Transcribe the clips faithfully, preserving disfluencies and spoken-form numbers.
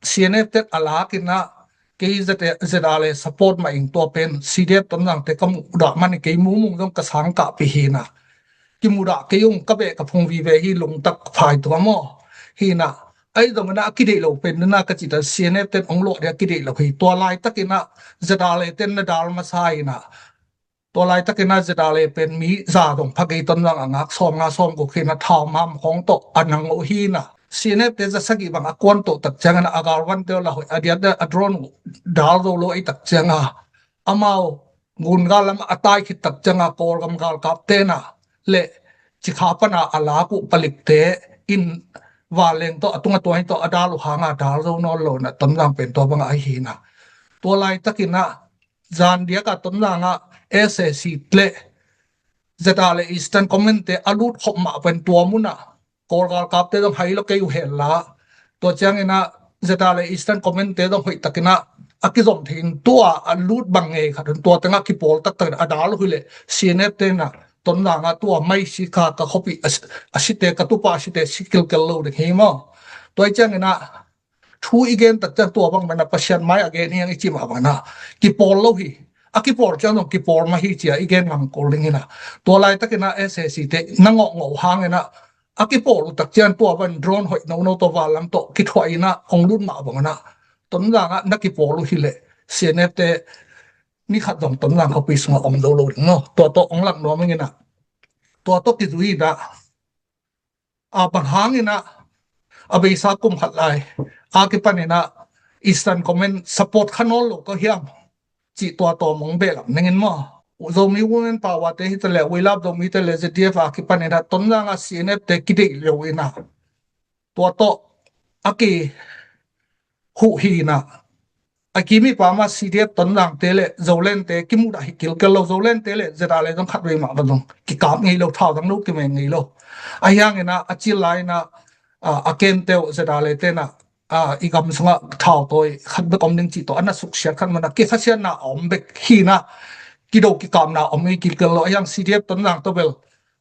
CNF te a lak in ah kei ZRA le support mah ing, tua pen CDF Tonzang te ka mudah man hi, kei mumung zong ka sang kahpih hi in ah, kimudah kei ung, ka beh ka phung vive hi, lungtak phai tua maw. Hi in ah, ahi zongin ah a kideih lo pen in ah ka cih ta, CNF ten ong luah ding a kideih lo hi. Tua laitak in ah ZRA le ten na dal masa in ah, tua laitak in ah ZRA le pen mi za dong pha kei, Tonzang a ngak sawm nga sawm guk hi in ah, thau mam khawng tawh a nang uh hi in ah, CNF te za sagih bang a kuan toh tak ciangin ah a galvan te uh la hoih a diat a drone uh dal zo lo ei tak ciang a, amau gun gal lam a tai khit tak ciang a Kawlgam galkap te in ah le Cikha pan a a lak uh palik te in vanleng tawh a tung a tuai tawh a dal uh hang a dal zo nawn lo in ah, Tonzang pen tua bang a ahi hi in ah, tua laitak in ah zan diak a Tonzang ah SAC le ZRA le Eastern Command te a lut khop mah pen tua mun ah Kawl galkap te zong hai lo kei uh hen la. Tua ciangin ah ZRA le Eastern Command te zong hoih takin ah a kizom thei in, tua a lut bang ngei khat un tua teng ah kipawl taktak in a dal uh hi leh, CNF te in ah Tonzang ah tua mai si kha ka khuapih a si, a site, ka tupa a site si kilkel lo ding hi maw. Tua hi ciangin ah thu i gen tak ciang tua bang bang in ah Pasian mai a gen hi hang i cih mah bang in ah kipawl lo hi. A kipawl ciang zong kipawl mah hi ci-a i gen ngang kul ding hi in ah, tua laitakin ah SAC te na ngawh ngawh hangin ah a kipawl uh tak ciang tua bang drone hoih nono tawh vanlam tawh kithuah in ah ong lut mah bang in ah Tonzang ah na kipawl uh hi leh, CNF te ni khat zong Tonzang khuapi sungah om zo lo ding maw. Tua tawh ong lang nuam ing in ah, tua tawh kizui in ah, a bang hangin ah a beisa kum khat lai a kipan in ah Eastern Command support kha nawn lo ka hiam cih tua tawm ong behlap ning in maw. Zomi Women Power te hi ta leh, We Love Zomi te le ZDF a kipan in ah Tonzang ah CNF te kideih lo in ah, tua tawh a ki huh hi in ah, a kim i pam ah CDF Tonzang te le Zoland te kimudah hi kilkel lo, Zoland te le ZRA le zong khatvei mah va zong kikap ngei lo, thau dang lo kimeng ngei lo. Ahi hangin ah a cil lai in ah, a, a kemte uh ZRA le te in ah, a, i gam sungah thau tawi khat bek om ding cih tawh a na suksiat khat man ah kikhasiatna a om bek hi in ah, kido kikapna om hi kilkel lo. Ahi hang CDF Tonzang tawh bel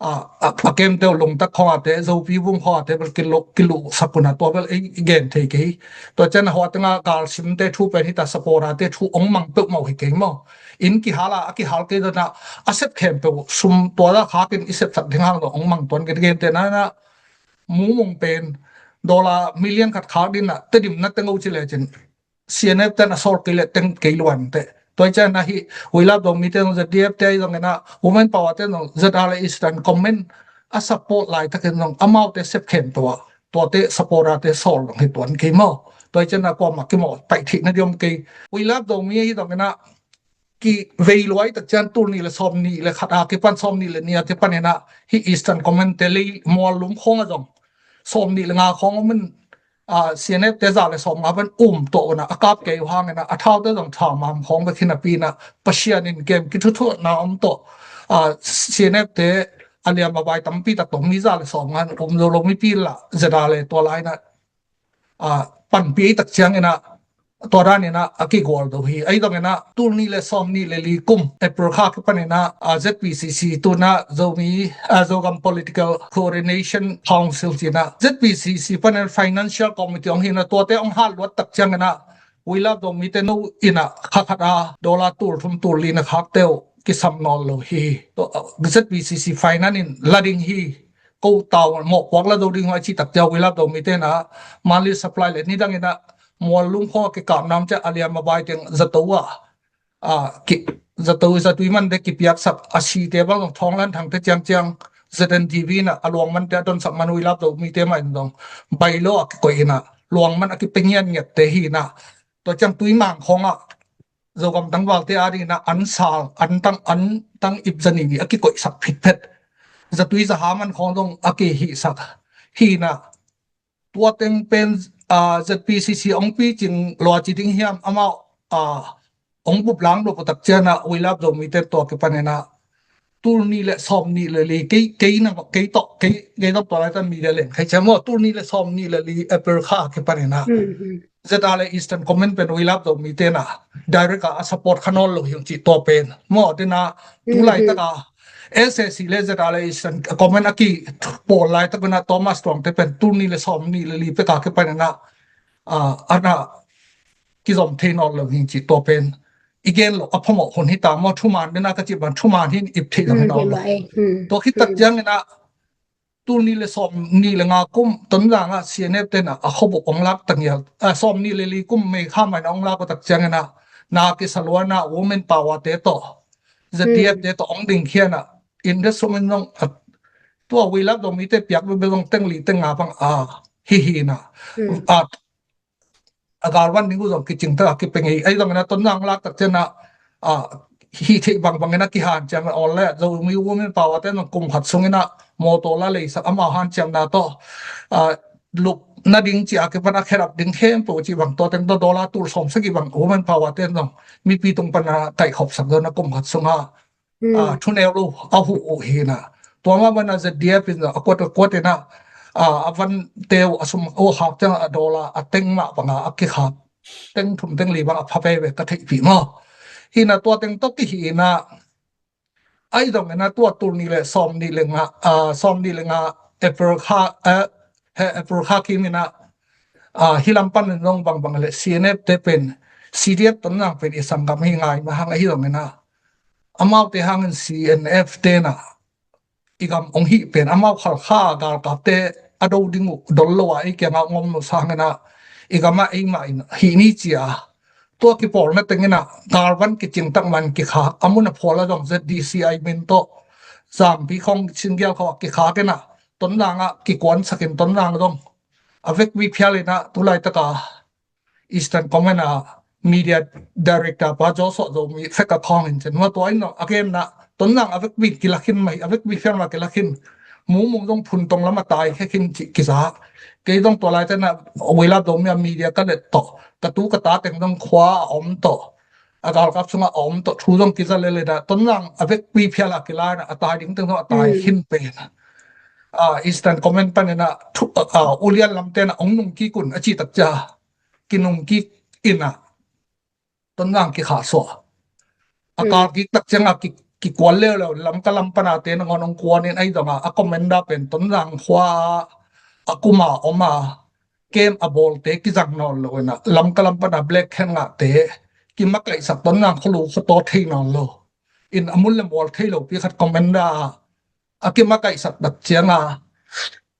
a, a, a kemte uh Lungtak khawng a te, Zopi Vung khawng a te bel kiluh, kiluhsak un ah tua bel i, i gen thei kei hi. Tua ciang a hua teng ah galsimte thu pen hi ta, support a te thu ong mang peuhmah uh hi kei maw. Inn kihal a, a kihal kei dan ah a sep khempeuh sum tua da khakin i sepsak ding hang lo ong mang tuan gen gen te na na mumung pen dollar million khat khak ding ah Tedim na teng uh ci lecin CNF ten a sawl kei le teng kei luan te. Tua hi ciang ah hih We Love Zomi te zong, ZDF te ahi zongin ah, Women Power te zong, ZRA le Eastern Command a support laitakin zong amaute sep khem tua, tuate support a te sawl zong hi tuan kei maw. Tua hi ciang ah kuamah kimawh paih theihna ding om kei. We Love Zomi ahi zongin ah kivei luai tak ciang tul nih le sawm nih le khat a kipan, sawm nih le nih a kipan in ah hih Eastern Command te lei Muallum khawng ah zong sawm nih le nga khawng om in, a, CNF te za le sawm nga pan um tawh un ah a kap kei uh hangin ah a thaute zong thau mam khawng bek hi napi in ah Pasian in kem kithuthuahna om tawh, a, CNF te a liam a vai tampi tak tawh mi za le sawm nga in um zo lo, mipi lah ZRA le tua lai in ah, a, panpih tak ciangin ah tua dan in ah a kigual do hi. Ahi zongin ah tul nih le sawm nih le li kum April kha kipan in ah, a, ZPCC tu in ah Zomi, a, Zogam Political Coordination Council ci in ah ZPCC pan in Financial Committee ong hi in ah, tuate ong hat luat tak ciangin ah We Love Zomi te no in ah kha khat a dollar tul thum tul li na khakte uh kisam nawn lo hi. Tua, a, ZPCC Finance in la ding hi, ko tau mawhpuak la zo ding uh a cih tak ciang We Love Zomi te in ah monthly supply le nidang in ah Muallum khawng a kikapna om ciang a liam a vai teng zato ah, a, ki, zato, zatui man te kipiaksak, a site bang zong Thawnglan Thangte ciangciang ZNTV in ah a luang man te a donsak man We Love Zomi te mah in zong bailo a kikoih in ah luang man a kipia ngiatngiat te hi in ah, tua ciang Tuimang khawng ah Zogam tangvalte a ding in ah an sal, an tang, an tang ip za nih nih a kikoihsak phitphet. Zatui zaha man khawng zong a kihihsak hi in ah, tua teng pen, a, ZPCC ong picing lua ci ding hiam, amau, a, ong bup lang lo pua tak ciang ah We Love Zomi te tua kipan in ah tul nih le sawm nih le li, kei, kei na, kei tawh, kei, kei tawh tua lai tan mi le leng khai ciang maw, tul nih le sawm nih le li April kha kipan in ah ZRA le Eastern Command pen We Love Zomi te in ah direct a, a support kha nawn lo hi ung cih tua pen maw. Te in ah tu laitak a SAC le ZRA le Eastern Command a kipawl laitak in ah Thomas Tuang te pen tul nih le sawm nih le li pek a kipan in ah a, ana kizom thei nawn lo hi ci tua pen i gen lo a phamawh hun hi ta maw, thuman dena ka cih bang thuman hin ip theih lo hi nawn lo. Tua khit tak ciangin ah tul nih le sawm nih le nga kum Tonzang ah C N F ten a khuabuk ong lak ta ngial, a, sawm nih le li kum May kha mai na ong lak uh tak ciangin ah na kisa luan ah women power te tawh Z D F te tawh ong ding khian ah in the sum in zong a tua We Love Zomi te piak bebe zong teng li teng nga bang a hi hi na a a galvan ding uh zong kicing tak a kipe ngei. Ahi zongin a Tonzang lak tak ciangin a, a, hih theih bangbangin a kihanciam a awl le Zomi women power te zong kum khat sungin a mawtaw la leisak amau hanciamna tawh, a, lup nading ci a kipan a khedap ding khempeuh cih bang tua teng tawh dollar tul sawm sagih bang women power te zong mipi tung pan a kaihkhop sak zong a kum khat sungah a, thuneu lo a huh uh hi na. Tua mah bana Z D F in a kuat a kuat in a, a, a van teu a sum uh hak ciang a dollar a teng mah banga a kikhak teng thum teng li bang a pha veve ka theihpih maw. Hi na tua teng tawh kihi in a, ahi zongin a tua tul nih le sawm nih le nga, a, sawm nih le nga April kha, a, he April kha kim in a, a, hi lam pan in zong bangbang le C N F te pen C D F Tonzang pen i sanggam hi ngai mah hang ahi zongin a amaute hangin C N F te na i gam ong hih pen amau Khalkha galkapte a do ding uh dol lo a ei kiangah ong om lo sangin a i gamah eimah in hih ni ci a tua kipawlna tengin a galvan kicing tak man kikhak a mun a phual a zong Z D C I min tawh Zampi khong Singgial khong a kikhak in a Tonzang ah kikuansak in Tonzang zong a vekpi phial in a tulaitak a Eastern Command a media director pa Joshua Zomi fek a khawng in cen hua tua in a gen na Tonzang a vekpi kilakhin mai a vekpi fiang la kilakhin mumung zong phun tong lam a tai khe khin ci kiza kei zong tua lai tena We Love Zomi a media ka let tawh ka tu ka ta teng zong khua a om tawh a galkap sungah a om tawh thu zong kiza le le da Tonzang a vekpi phial a kilai na a tai ding teng zong a tai khin pen a Eastern Command panin a ulian lam tena ong nung kik un a ci tak cia kinung kik in a Tonzang kikhah suah a kal kik tak cianga kikual leuleu Lamka lam pana te nangawn ong kuan in ahi zonga a commander pen Tonzang khua a kuma oma kem a bawlte kizang nawn lo in a Lamka lam pana black hen ngahte kimakaihsak Tonzang kholu khataw thei nawn lo in a mun le mual thei lo pi khat commander a kimakaihsak tak cianga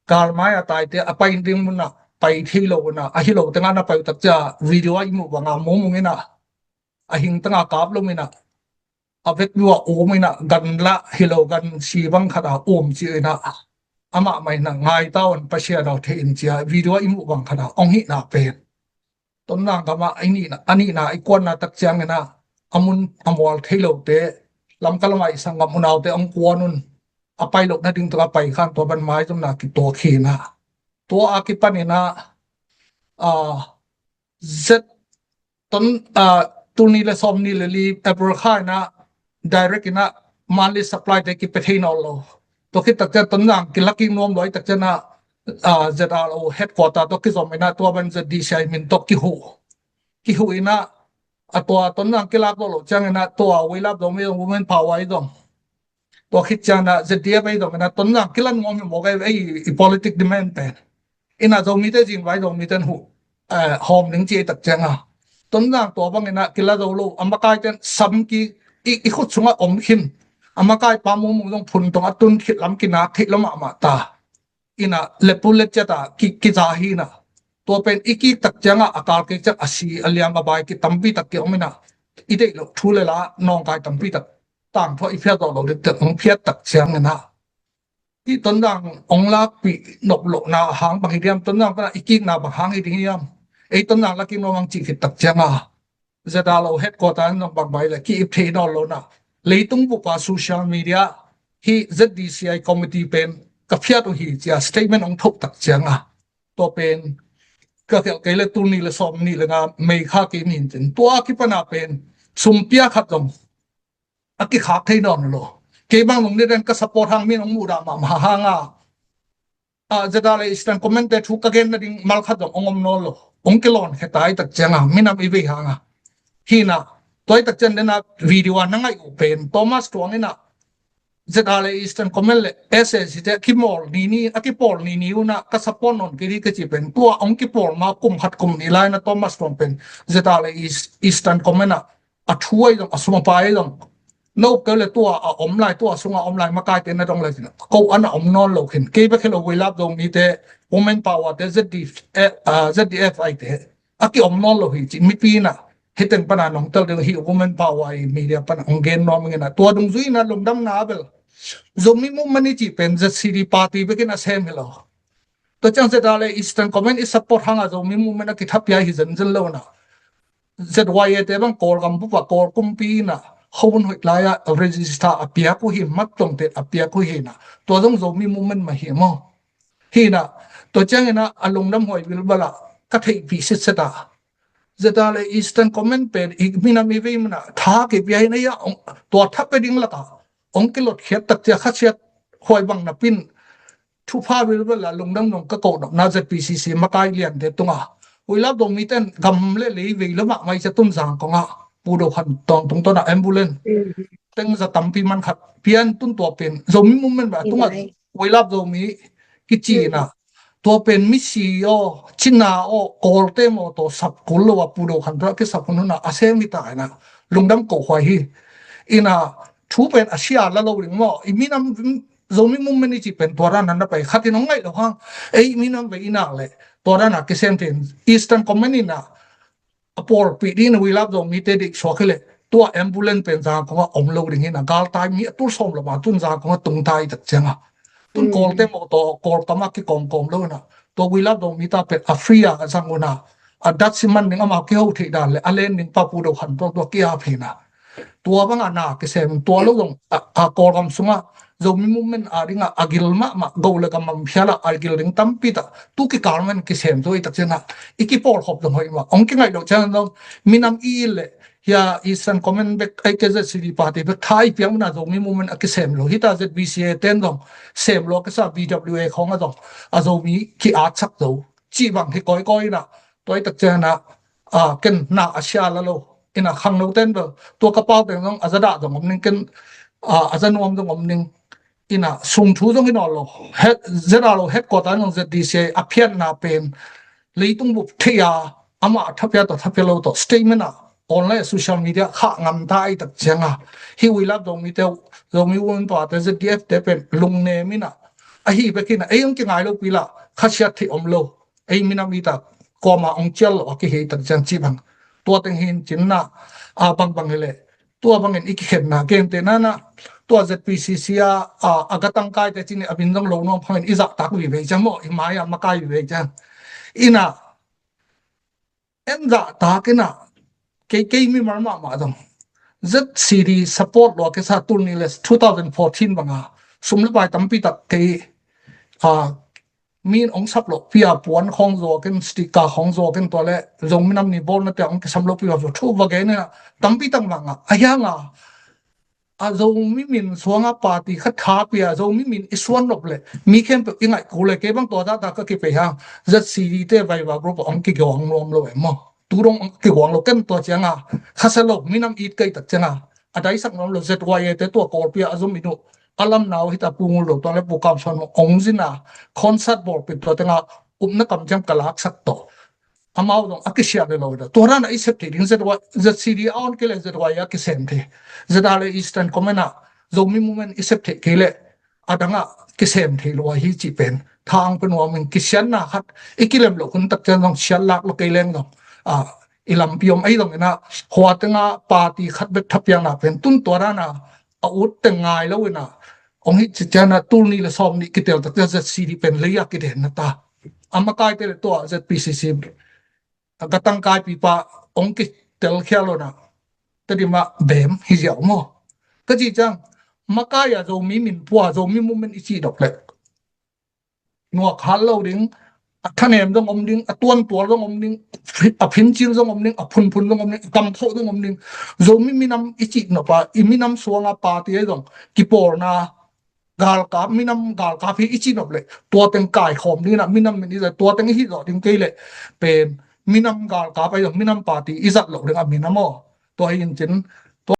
galmai a taite a pai ding munah pai thei lo unah a hi lo tengah na pai uh tak cia video a i muh banga mumung inah a hing tengah kap lo minah a vekpi uh a um inah gan lah hi lo gan si bang khatah um ci inah amah mah inah ngai ta un Pasian aw thei in cia video a i muh bang khatah ong hihna pen Tonzang gamah a nihna i kuanna tak ciangin ah a mun a mual thei lote Lamka lamah i sanggam unaute ong kuan un a pai loh nading tuk a pai khan tua ban maizumna kituak hi inah tua a kipan inah a zet ton a tul nih le sawm nih le li April kha inah direct inah monthly supply te kipe thei nawn lo. Tua khit tak cian Tonzang kilakik nuam luai tak cian ah Z R O headquarter tua kizom inah tua ban Z D C I min tua kihuh kihuh inah a tua Tonzang kilak lo lo ciang inah tua We Love Zomi Women Power i zong tua khit ciang inah Z D F i zong inah Tonzang kilan nuam hi mawk ei i politic demand pen inah Zomite zingvai Zomite in huh hawm ning ci ei tak ciang a Tonzang tua bang inah kila zo lo a makai ten sam ki i khut sungah om khin a makai pa mumung zong phun tong a tun khit lam kinak theih lo mahmah ta inah lepu le ciat a kiza hi inah tua pen i kik tak ciangah a kal kik ciang a si a liam a bai ki tampi tak ki om inah i deih loh thu le la nawngkai tampi tak tangthuah i phiat zawh lo diktak hong phiat tak ciang inah hih Tonzang hong lakpih nop lohna a hang bang hi diam Tonzang pana i kikna bang hang hi ding hiam ei Tonzang lakik nuam ang cih khit tak cianga Z R O headquarter in zong bang bai le ki ip thei nawn lo na leitung bupa social media hih Z D C I committee pen ka phiat uh hi cia statement hong thok tak cianga tua pen ka khelh kei le tul nih le sawm nih le nga May kha kei min cin tua kipana pen sumpia khat zong a kikhak thei nawn lo kei bang nung ni den ka support hang min hong muh dah mahmah hanga a Z R A Eastern Command te thu ka gen nading mal khat zong hong om nawn lo hong kilawn khe tai tak cianga minam i vei hanga hi inah tua i tak cian dena video a na ngaih uh pen Thomas Tuang inah ZRA Eastern Command le SAC te a kipawl ni ni, a kipawl ni ni un ah ka support nawn kei ding ka cih pen tua hong kipawl ma kum khat kum nih lai na Thomas Tawng pen ZRA East, Eastern Command ah a thu ahi zong, a sum a pai ahi zong, no keu le tua a om lai, tua sung a om lai makaite na dong lai cin ko an a om nawn lo khin. Kei bek hi lo, We Love Zomite Women Power te, ZDF, ah, ZDF ai te a ki om nawn lo hi ci mipi in ah hih teng pan a nong tel ding hi, Women Power i media pan a hong gen nuam ing in ah, tua dungzui in ah lungdamna bel Zomi Movement i cih pen ZCD party bek in a sem hi lo. Tua ciang ZRA Eastern Command i support hang a Zomi Movement a kitha piak hi zenzen lo in ah, ZYA te bang Kawlgam bup ah Kawl kumpi in ah hong hun hoih lai ah register a piak uh hi, mat tawng te a piak uh hi in ah, tua zong Zomi Movement mah hi maw. Hi in ah, tua ciang in ah a lungdam huai bilbal ah ka theihpih sitset ah ZRA Eastern Command pen i minam i vei man ah tha kipia hi in ah, tua tha pia ding lak ah hong kilotkhiat tak ciang khasiat huai bang napi in thupha bilbal ah lungdam nong ka koh nopna ZPCC makai liante tung a, We Love Zomite in gam le lei vei lo mahmah i cia tun Zangkong ah Pu Do Khan Tawng tungtawn ah ambulance teng za tampi man khat pia in tun, tua pen Zomi Movement bek a tung a, We Love Zomi kici in ah, tua pen misi aw, cina aw, Kawlte maw tawh sap kul lo a, Pu Do Khan Tawng a kisap hun hun ah a sem hi ta in ah, lungdam koh huai hi. In ah thu pen a sia la lo ding maw, i minam Zomi Movement i cih pen tua dan a na pai khat in hong ngaih lo hang, ei minam vei i nak leh tua dan a kisem thei in, Eastern Command in ah a pawlpih ding in We Love Zomite deih suak hi leh tua ambulance pen Zangkong ah om lo ding hi in ah, galtai mi a tul sawm lo mah tun Zangkong ah tung ta i tak ciang a, tun Kawlte maw tawh Kawlkam ah kikawmkawm lo in ah, tua We Love Zomite pen a free a zang un ah, a dat siman ding amau kiho theih dan le a len ding pa Pu Do Khan Tawng tua ki-ap hi in ah, tua bang a na kisem, tua lo zong a, a Kawlgam sung ah Zomi Movement a ding ah a gil mahmah, go le gam a phial ah a gil ding tampi tak tu kikal man kisem zo i tak ciang ah, i kipawlkhop zong hoih mah, hong kingaih loh ciang zong minam i it leh hi a, Eastern Command bek, ei, ZCD party bek tha i piak man a Zomi Movement a kisem lo hi ta, ZBCA ten zong sem lo a kisa, BWA khawng ah zong a Zomi ki-at sak zo cih bang hi kawikawi in ah, tua i tak ciang in ah, a, ken na a sia la lo in ah, khangno ten bel tua ka pau teng zong a za dah zong om ning, ken, a, a za nuam zong om ning in ah, sung thu zong hi nawn lo. Head, ZRA lo headquarter zong ZDCA a phiatna pen leitung bup thei a, amah a tha pia tawh tha pia lo tawh statement ah online, social media khah ngam ta i tak ciang a, hih We Love Zomite, Zomi Women Power te, ZDF te pen lungnem in ah, ahi bek in ah ei hong kingai lo pi lah khasiat theih om lo, ei minam i tak kawm ah hong cial lo a kihi tak ciang cih bang. Tua teng hi in cin in ah, a, bangbang hi leh tua bangin i kikhenna gentehna in ah, tua ZPCC a, a, a gatangkaite cin in a min zong lo nuam hangin i zahtak vive ciang maw, i mai ah makai vive ciang in ah, en zahtak in ah, kei, kei mimal mahmah zong ZCD support lo a kisa tul nih le two thousand fourteen bang a sum le pai tampi tak kei, a, mi in hong sap loh pi a, puan khawng zuak in, sticker khawng zuak in, tua le Zomi Nam Ni bawlna te hong kisam loh pi a, thu va gen in ah, tampi tak mah ngah a, hi hang a, a Zomi min suang a party khat tha pia, Zomi min i suan nop leh mi khempeuh i ngaih kul leh, kei bang tua zahta ka kipei hang, ZCD te Viber group ah hong kiguang nuam lo em maw? Tu dong hong kiguang lo, ken tua ciang a khasia lo, minam it kei tak ciang a, a daisak nuam lo. ZYA te tua Kawlpi ah a zum in uh, a lamna uh hi ta, Pu Ngul Do Tuang le Pu Kam Suan hong zin a, concert bawlpih tua teng ah upna kamciam ka laksak tawh, amau zong a kisiah ve lo hi ta. Tua dan a i sep theih ding, ZY, ZCD a on kei leh ZYA a kisem thei, ZRA Eastern Command ah Zomi Movement i sep theih kei leh a dang ah kisem thei lo ahi cih pen tha hong pia nuam ing. Kisiatna khat i kilem loh hun tak ciang zong siat lak lo kei leng zong, a, i lampi om ahi zongin ah, hua teng ah party khat bek thapiakna pen tun tua dan a a ut teng ngai lo in ah, hong hih cih ciang ah tul nih le sawm nih kitel tak ciang ZCD pen lei ah kidenna ta. A makaite le tua ZPCC a gatangkaipipa hong kitel khial lo in ah, Tedim ah bem hi ziau maw? Ka cih ciang, makai a Zomi min pua, Zomi Movement i cih dok leh nuak hal lo ding, a thanem zong om ding, a tuantual zong om ding, a phincil zong om ding, a phunphun zong om ding, a kamkhoh zong om ding. Zomi minam i cih nop a, i minam suang a party ahi zong kipawlna, galkap, minam galkap hi i cih nop leh tua teng kaikhawm ding in ah, minam min i zat, tua teng i hih zawh ding kei leh pen minam galkap ahi zong minam party i zat loh ding a minam aw. Tua hi in cin,